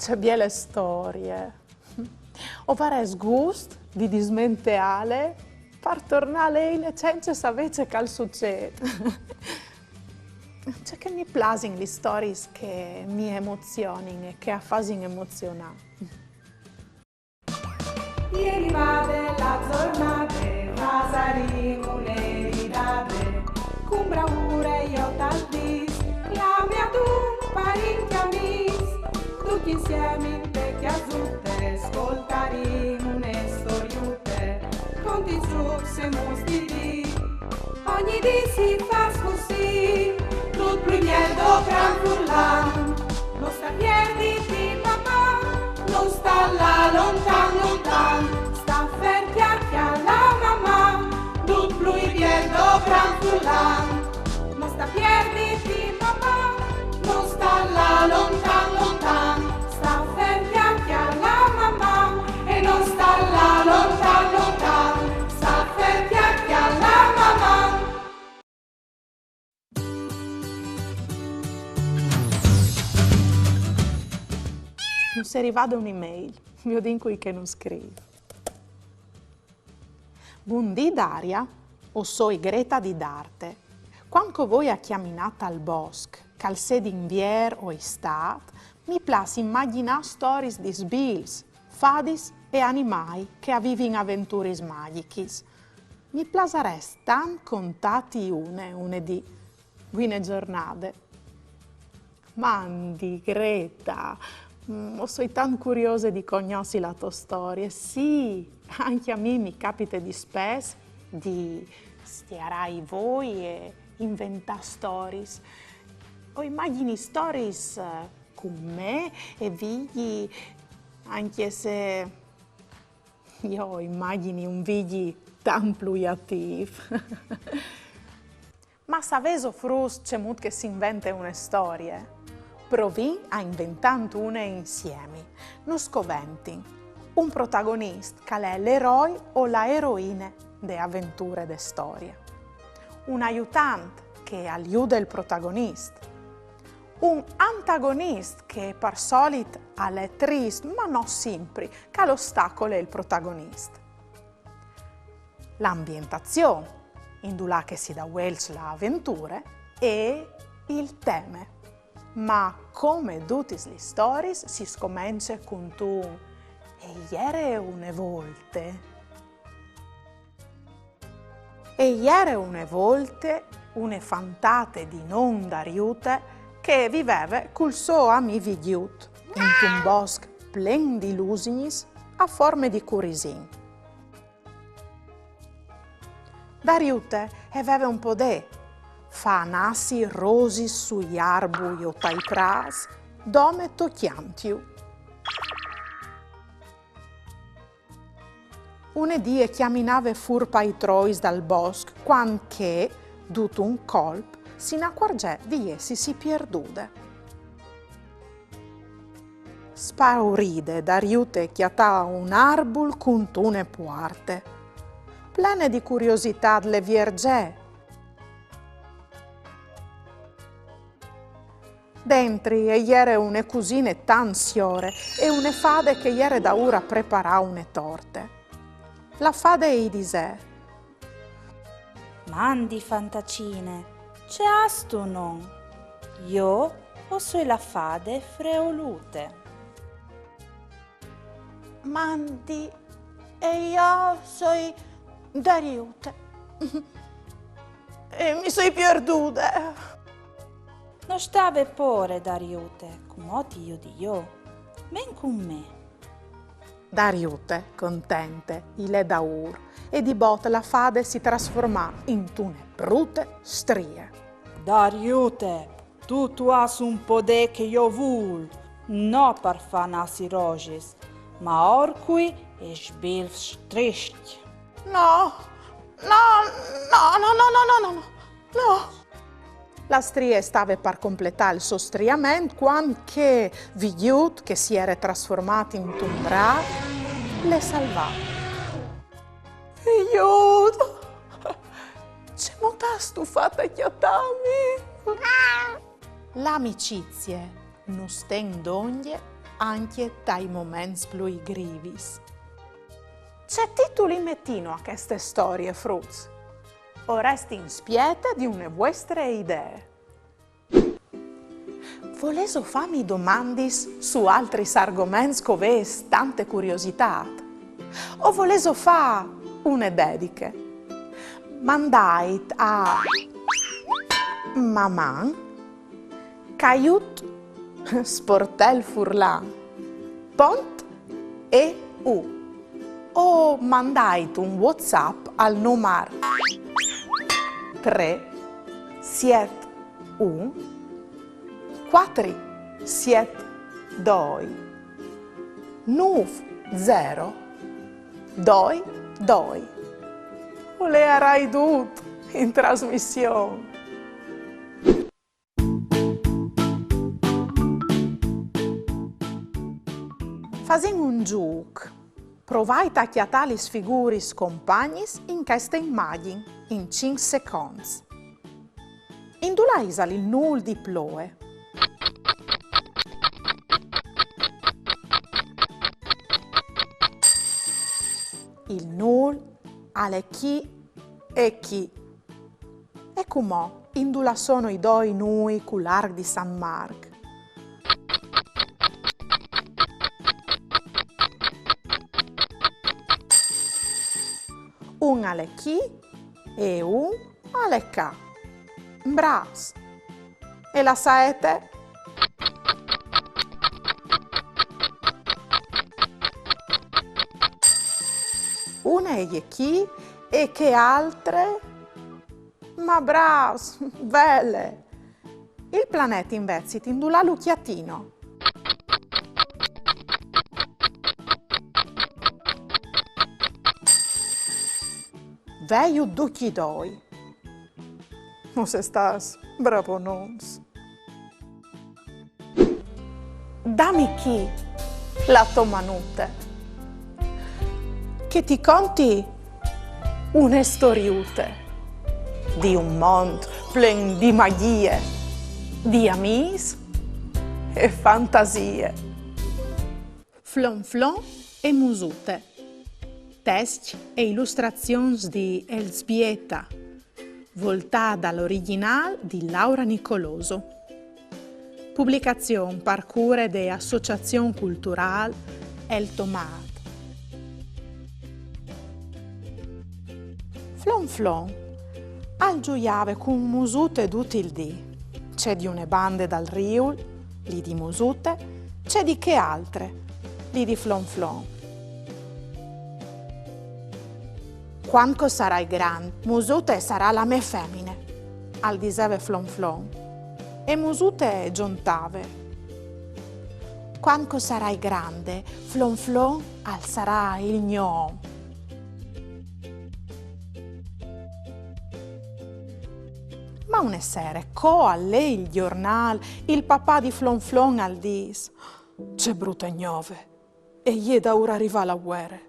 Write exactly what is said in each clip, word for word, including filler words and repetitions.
Ce biele storie. O varès gust di dismenteâle par tornâ a leile cence savê ce che al sucêt. Ce che mi plasin lis storiis che mi emozionin e che a fasin emozionâ. E rivade la zornade, fasarìn une ridade, cun braure jo tal dîs, clamìn adun parint e amîs, ducj insiemi inte cjasute, scoltarìn une storiute, conti zûcs e muts di dì. Ogni dì si fâs cussì, dut plui biel dopran furlan. No sta pierditi, Maman, no sta lâ lontan, lontan. Sta fer, cjale la Maman, dut plui biel dopran furlan. No sta pierditi, Maman, no sta lâ lontan, lontan. Sta fer, cjale la Maman, e no sta lâ lontan, lontan. Sta fer, cjale la Maman. Nus è rivade une mail, viodìn cui che nus scrîf. Bundì Daria, o soi Greta di Darte. Cuant che o voi a cjaminâ tal bosc, che al sedi Invier o Istât, mi plâs imagjinâ storiis di sbilfs, fadis e animâi che a vivin aventuris magjichis. Mi plasarès tant contâti une, une dì, buine zornade. Mandi, Greta, mm, o soi tant curiose di cognossi la tô storie. Sì, ancje a mi mi capite dispès di stierâ i voi e inventâ storiis. O imagjini storiis, eh, cun me e Vigji, ancje se jo o imagjini un Vigji tant plui atîf. Ma savêso, fruts, cemût che si invente une storie? Provìn a inventânt une insiemi. Nus coventin un protagonist che al è l'eroi o la eroine de aventure de storie. Un aiutant che al jude il protagonist. Un antagonist che par solit al è trist, ma no simpri, che al ostacole il protagonist. La ambientazion, indulà che si davuelç la aventure, e il teme. Ma come dutis lis storiis si scomence cuntun E jere une volte. E jere une volte une fantate di non Dariute che e viveve cul so amì Vigjut, intun bosc plen di lusignis a forme di curisin. Dariute e veve un podê: fâ nassi rosis sui arbui o tai prâts, dome tocjantiu. Une dì e cjaminave fûr pai trois dal bosc, cuant che, dut un colp, si inacuarzè di jessisi pierdude. Spauride, Dariute e cjatà un arbul cuntune puarte. Plene di curiositât le vierzè. Dentri e jere une cusine tant siore e une fade che e jere daûr a preparâ une torte. La fade i disè: Mandi, fantacine, ce âstu, non? Jo o soi la fade Freolute. Mandi, e jo o soi Dariute. E mi soi pierdude. No sta vê pôre, Dariute, cumò ti judi jo. Ven cun me. Dariute, contente, i lè daûr, e di bot la fade si trasformà intune brute strie. Dariute, tu tu âs un podê che jo vûl, no par fâ nassi rosis, ma orcui e sbilfs triscj. No, no, no. La strie e stave par completâ il so striament cuant che Vigjut, che si jere trasformât intun drât, le salvà. Vigjut, cemût âstu fat a cjatâmi? La amicizie nus ten dongje ancje tai moments plui grivis. Ce titul i metìno a cheste storie, fruts? O restin spiete di une vuestre idee. Volêso fâmi domandis su altris argoments che o vês tante curiositât? O volêso fâ une dediche? Mandait a maman caiut sportel furlan pont e u o mandait un WhatsApp al numar trê siet un cuatri siet doi nûf zero doi doi. O leiarai dut in trasmission. Fasìn un zûc. Provait a cjatâ lis figuris compagnis in cheste imagjin in cinc seconts. Indulà isal il nûl di ploie? Il nûl al è chi e chi. E cumò, indulà sono i doi nûi cul arc di San Marc? Un al è chi e un al è ca. Brâfs! E la saete? Une e je chi e chê altre? Ma brâfs, vele! Il planet invezit indulà lu cjatìno? Vêju ducj i doi. O sês stâts bravonons. Dami chi la tô manute, che ti conti une storiute di un mont plen di magjie, di amîs e fantasie. Flonflon e Musute. Tescj e ilustrazions di Elzbieta, voltâ dal origjinâl di Laura Nicoloso. Publicazion par cure de Associazion Culturâl El Tomât. Flonflon al zuiave cun Musute dut il dì, ce di une bande dal riul, li di Musute, ce di chê altre, li di Flonflon. Cuant che o sarai grant, Musute e sarà la mê femine, al diseve Flonflon. E Musute e zontave: Cuant che o sarai grande, Flonflon al sarà il gno om. Ma une sere, co al lei il gjornâl, il papà di Flonflon al dîs: Ce brute gnove! E je daûr a rivâ la vuere.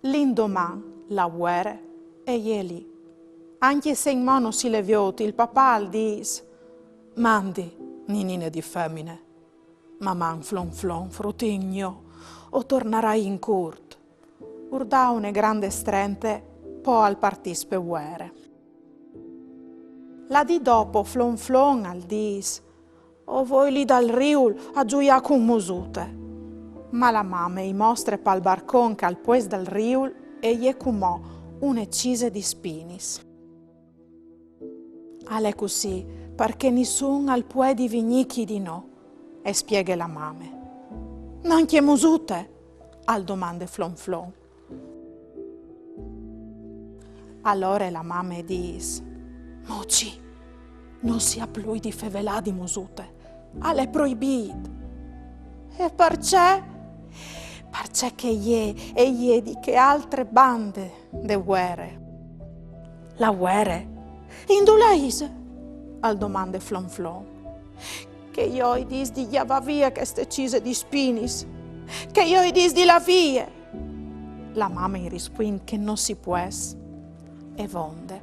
L'indoman la vuere e je li. Ancje se inmò no si le viôt, il papà al dîs: Mandi, ninine di femine, maman Flonflon, frutin gno, o tornarai in curt. Ur dà une grande strente, po al partìs pe vuere. La dì dopo Flonflon al dîs: O voi li dal riul a zuiâ cun Musute. Ma la mame i mostre pal barcon che al puest dal riul e je cumò une cise di spinis. Al è cussì, parcè nissun al puedi vignî chi di nô, e spieghe la mame. Nancje Musute? Al domande Flonflon. Alore la mame e dîs: Muci, no si à plui di fevelâ di Musute, al è proibît. E parcè? Parcè che jê e je di chê altre bande de vuere. La vuere? Indulà ise? Al domande Flonflon. Che jo i dîs di gjavâ vie cheste cise di spinis. Che jo i dîs di lâ vie. La mame i rispuint che no si pues. E vonde.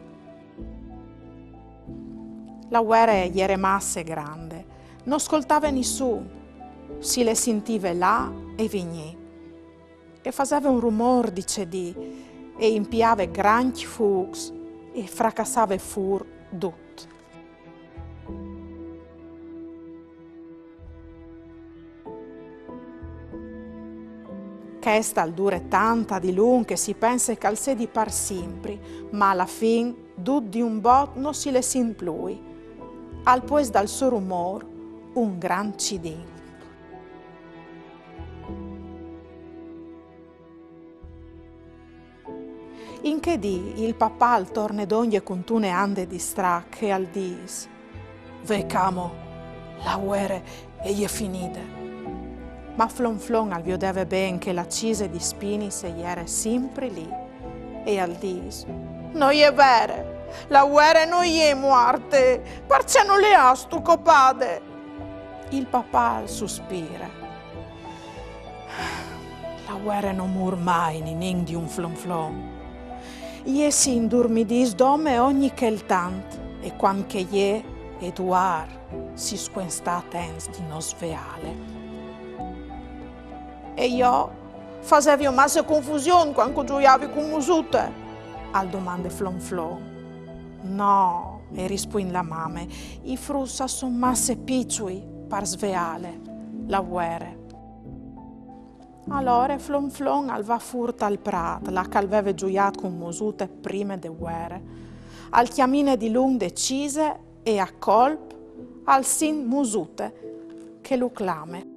La vuere e jere masse grande, no scoltave nissun, si le sintive lâ e vignî. E faseve un rumôr di cedî, e impiave grancj fûcs, e fracassave fûr dut. Chest al dure tant a dilunc che si pense che al sedi par simpri, ma a la fin dut di un bot no si le sint plui. Al puest dal so rumôr un grant cidin. In chê dì il papà al torne dongje cuntune ande di strac e al dîs: «Ve, camo, la vuere e je finide.» Ma Flonflon al viodeve ben che la cise di spinis e jere simpri li e al dîs: «No je vere, la vuere no je muarte, parcè no le âstu copade?» Il papà al suspire: «La vuere no mûr mai, ninin di un Flonflon. Jê si indurmidìs dome ogni chel tant, e cuant che jê e duar si scuent stâ atents di no sveâle.» «E jo fasevio masse confusion cuant che o zuiavi cun Musute?» al domande Flonflon. «No», e rispuint la mame, «i fruts a son masse piçui par sveâle, la vuere.» Alore Flonflon al va fûr tal prât, là che al veve zuiât cun Musute prime de vuere. Al cjamine dilunc de cise e a colp al sint Musute che lu clame.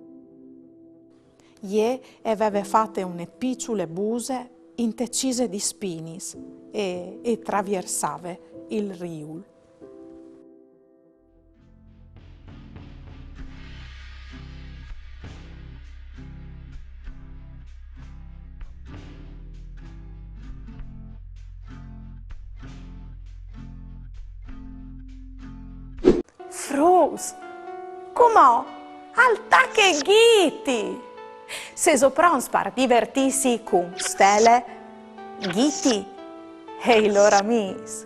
Jê e veve fate une piçule buse inte cise di spinis e e traviersave il riul. Fruts, cumò al tache Ghiti! Sêso pronts par divertîsi cun Stele, Ghiti e i lôr amîs?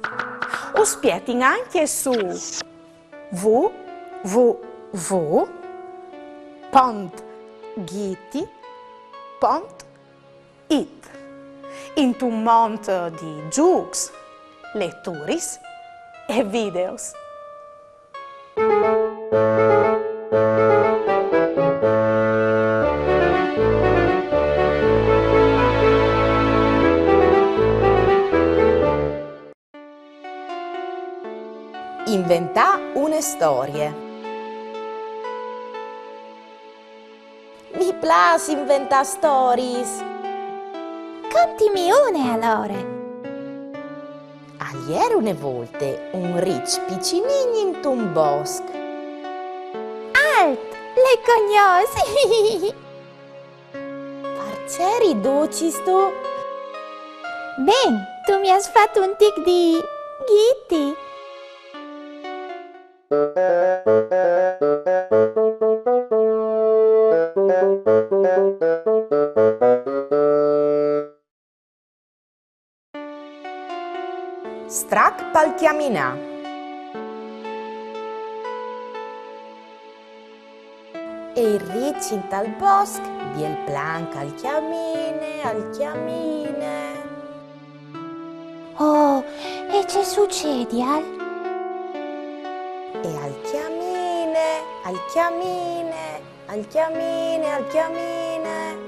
Us spietin ancje su w w w pont ghiti pont it, intun mont di zûcs, leturis e videos. Inventâ une storie. Mi plâs inventâ storiis. Contimi une alore. Al jere une volte un riç piçinin intun bosc. Alt, le cognòs! Parcè riducistu? Ben, tu mi âs fat un tic di ghiti. Strac pal cjaminâ. E il riç intal bosc, biel plan che al cjamine, al cjamine. Oh, e ce sucedial? E al cjamine, al cjamine, al cjamine, al cjamine.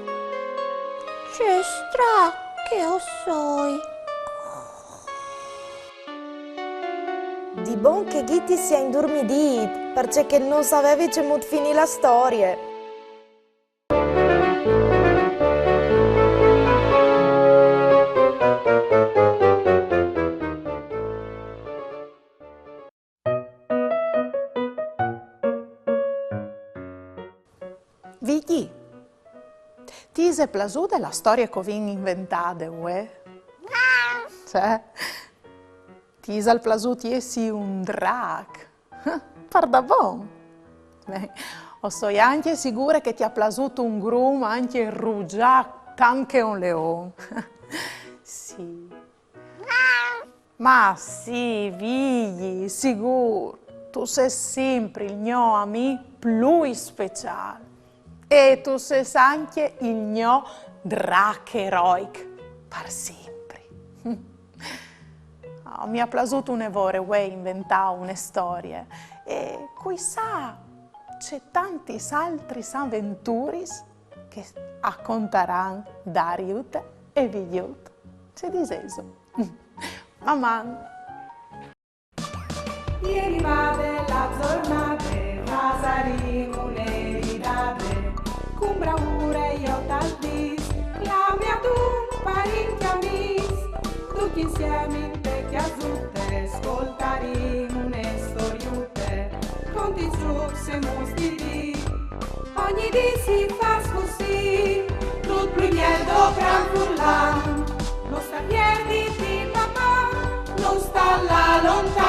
Ce strac che o soi. Di bon che Ghiti si à indurmidît, parcè che no savevi cemût finî la storie. Vigji, ti ise plasude la storie che o vin inventade vuê? Cioè, ti isal plasût jessi un drac? Pardabon? Ben, o soi ancje sigure che ti à plasût un grum ancje rugjât tant che un leon. Sì. Ma sì, Vigji, sigûr. Tu sês simpri il gno amì plui speciâl. E tu sês ancje il gno drach eroic par simpri. Oh, mi à plasût une vore vuê inventâ une storie e cui sa ce tantis altris aventuris che a contaran Dariut e Vigliut. Ce disêso? Maman! E rivade la zornade, fasarìn une ridade, cun braure jo tal dîs, clamìn adun parint e amîs, ducj insiemi inte cjasute, scoltarìn une storiute, contis, zûcs e muts di dì. Ogni dì si fâs cussì, dut plui biel dal gran furlan. No sta pierditi, papà, no sta lâ lontan.